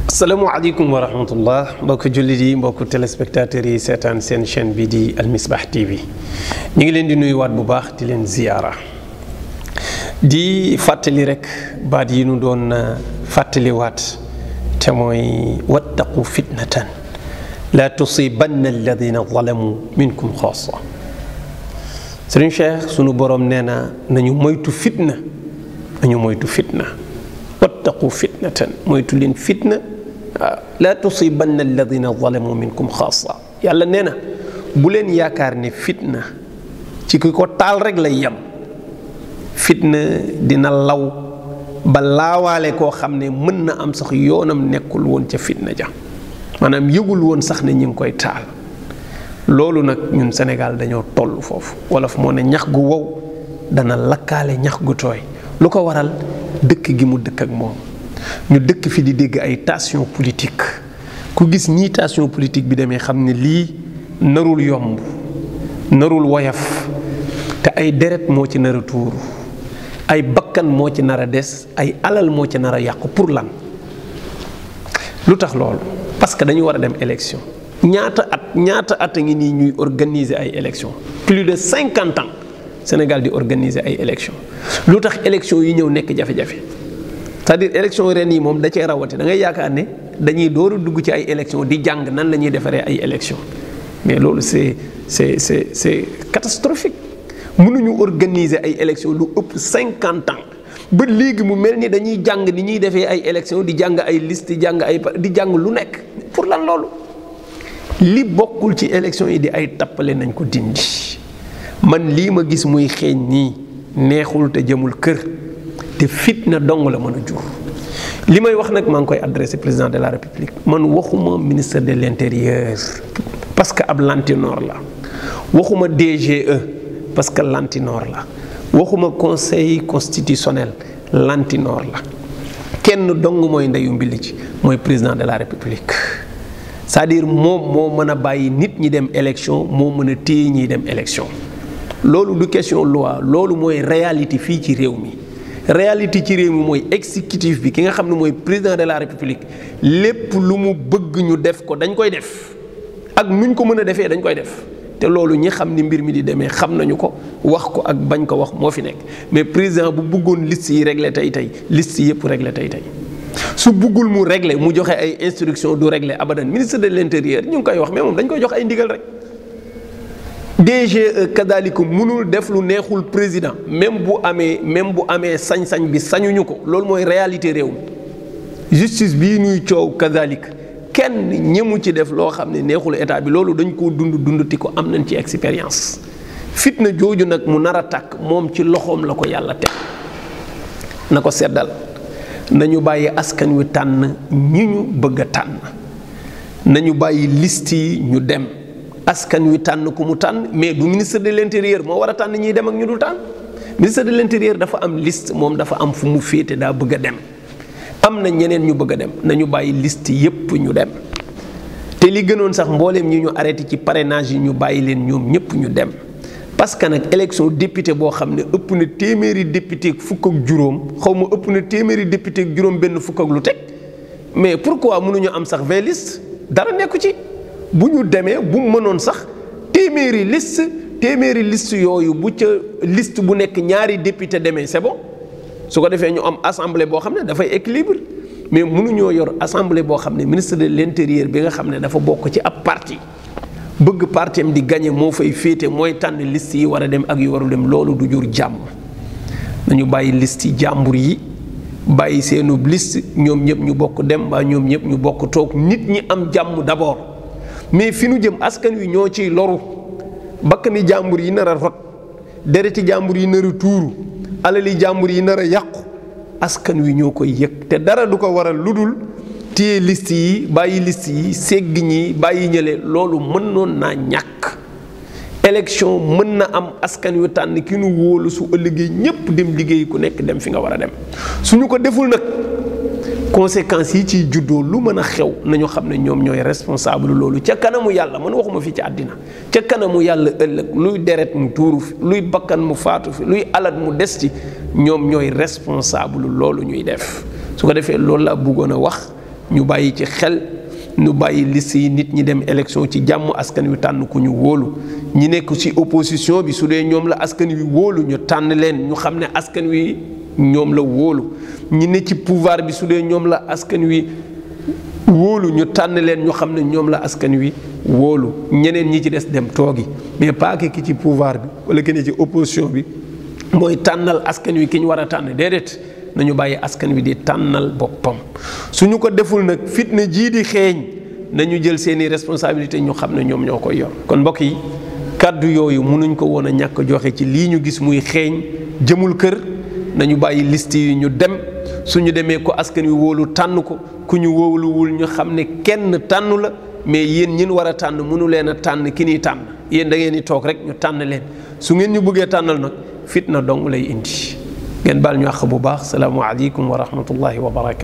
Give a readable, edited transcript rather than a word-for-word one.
asalaamaaleykum wa rahmatullah mbokku jullit yi mbokku téléspectateurs yi seetaan seen chaîne bi di Al Misbah TV ñu ngi leen di nuyuwaat bu baax di leen ziyaara di fàttali rek baat yi nu doon fàttaliwaat te mooy wattaqu fitnatan la tusibanna alladina zalamu minkum xaasa. Sëriñ Cheikh sunu borom nee na nañu moytu fitna wattaqu fitnatan moytu leen fitna la tusibanna alladina zalamu minkum xaasa. yàlla nee na bu leen yaakaar ne fitna ci ki ko taal rek lay yem. fitna dina law ba laawaale koo xam ne mën na am sax yoonam nekkul woon ca fitna ja maanaam yëgul woon sax ne ñi ngi koy taal. loolu nag ñun Sénégal dañoo toll foofu wolof moo ne ñax gu wow dana lakkaale ñax gu tooy. lu ko waral dëkk gi mu dëkk ak moom ñu dëkk fi di dégg ay tension politique ku gis ñii tension politique bi demee xam ne lii narul yomb narul woyaf te ay deret moo ci nar a tuuru ay bakkan moo ci nar a des ay alal moo ci nar a yàqu pour lan lu tax loolu parce que dañu war a dem élection ñaata at a ngi nii ñuy organiser ay élection plus de 50 ans Sénégal di organiser ay élection lu tax élection yi ñëw nekk jafe-jafe c'est-à-dire élection ren yi moom da cee rawati da ngay yaakaar ne dañuy door a dugg ci ay élection di jàng nan la ñuy defaree ay élection mais loolu c'est catastrophique. mënuñu organiser ay élection lu ëpp 50 ans ba léegi mu mel ni dañuy jàng ni ñuy defee ay élection di jàng ay liste di jàng lu nekk pour lan loolu. li bokkul ci élection yi di ay tappale nañ ko dindi man lii ma gis muy xeeñ nii neexul te jëmul kër te fitna dong la mën a jur. li may wax nag maa ngi koy adressé président de la république man waxuma ministre de l'intérieur parce que ab lantinoor la waxuma DGE parce que lantinoor la waxuma conseil constitutionnel lantinoor la kenn dong mooy ndeyu mbili ci mooy président de la république. c'est-à-dire moom moo mën a bàyyi nit ñi dem élection moo mën a téye ñiy dem élection loolu du question loi loolu mooy réalité fii ci réew mi. réalité ci réew mi mooy exécutif bi ki nga xam ne mooy président de la république lépp lu mu bëgg ñu def ko dañ koy def ak nuñ ko mën a defee dañ koy def te loolu ñi xam ni mbir mi di demee xam nañu ko wax ko ak bañ ko wax moo fi nekk mais président bu bëggoon liste yi réglé tey liste yëpp réglé tey su buggul mu régler mu joxe ay instruction du régler abadan ministre de l'intérieur ñu ngi koy wax mais moom dañ koy jox ay ndigal rek. DGE kadaliku mënul def lu neexul président même bu amee sañ-sañ bi sañuñu ko loolu mooy réalité réew mi. justice bii nuy coow kadalik kenn ñemu ci def loo xam ne neexul état bi loolu dañ koo dundati ko am nañ ci expérience. fitna jooju nag mu nar a tàkk moom ci loxoom la ko yàlla teg na ko seddal. nañu bàyyi askan wi tànn ñi ñu bëgg a tànn nañu bàyyi liste yi ñu dem askan wi tànn ku mu tànn mais du ministre de l'intérieur moo war a tànn ñiy dem ak ñu dul tànn. ministre de l'intérieur dafa am liste moom dafa am fu mu féete daa bëgg a dem am na ñeneen ñu bëgg a dem nañu bàyyi liste yépp ñu dem te li gënoon sax mbooleem ñi ñu arrêté ci parrainage yi ñu bàyyi leen ñoom ñépp ñu dem. parce que nag élection député boo xam ne ëpp na téeméeri député ak fukk ak juróom xaw ma ëpp na téeméeri député ak juróom benn fukk ak lu teg mais pourquoi mënuñu am sax 20 listes dara nekku ci bu ñu demee bu mënoon sax téeméeri liste yooyu bu ca liste bu nekk ñaari député demee c'est bon su ko defee ñu am assemblée boo xam ne dafay équilibre mais mënuñoo yor assemblée boo xam ne ministre de l'intérieur bi nga xam ne dafa bokk ci ab parti bëgg partem di gagné moo fay féete mooy tànn liste yi war a dem ak yu warul dem loolu du jur jàmm. nañu bàyyi liste yi jàmbur yi bàyyi seenub liste ñoom ñëpp ñu bokk dem ba ñoom ñëpp ñu bokk toog nit ñi am jàmm d'abord mais fi nu jëm askan wi ñoo ciy loru bakkani jàmbur yi nar a rot dereti jàmbur yi nar a tuuru alali jàmbur yi nar a yàqu askan wi ñoo koy yëg te dara du ko waral lu dul téye liste yi bàyyi liste yi segg ñi bàyyi ñële loolu mënoon naa ñàkk. élection mën na am askan wi tànn ki nu wóolu su ëllëgee ñépp dem liggéey ku nekk dem fi nga war a dem suñu ko deful nag conséquences yi ciy juddoo lu mën a xew nañu xam ne ñoom ñooy responsable loolu ca kanamu yàlla man waxuma fii ci àddina ca kanamu yàlla ëllëg luy deret mu tuuru fi luy bakkan mu faatu fi luy alat mu des ci ñoom ñooy responsable loolu ñuy def su ko defee loolu laa bëggoon a wax ñu bàyyi ci xel ñu bàyyi liste yi nit ñi dem élection ci jàmm askan wi tànn ku ñu wóolu ñi nekk ci opposition bi su dee ñoom la askan wi wóolu ñu tànn leen ñu xam ne askan wi ñoom la wóolu ñi ne ci pouvoir bi su dee ñoom la askan wi wóolu ñu tànn leen ñu xam ne ñoom la askan wi wóolu ñeneen ñi ci des dem toogi mais pas que ki ci pouvoir bi wala ki ne ci opposition bi mooy tànnal askan wi ki ñu war a tànn déedéet nañu bàyyi askan wi di tànnal boppam suñu ko deful nag fitna jii di xeeñ nañu jël seeni responsabilité ñu xam ne ñoom ñoo koy yor kon mbokk yi kàddu yooyu mënuñ ko woon a ñàkk joxe ci lii ñu gis muy xeeñ jëmul kër nañu bàyyi liste yi ñu dem suñu demee ko askan wi wóolu tànn ko ku ñu wóoluwul ñu xam ne kenn tànnu la mais yéen ñin war a tànn mënu leen a tànn ki ñuy tànn yéen da ngeen di toog rek ñu tànn leen su ngeen ñu bëggee tànnal nag fitna dong lay indi ngeen baal ñu àq bu baax salaamu aleykum wa rahmatullahi wa barakatu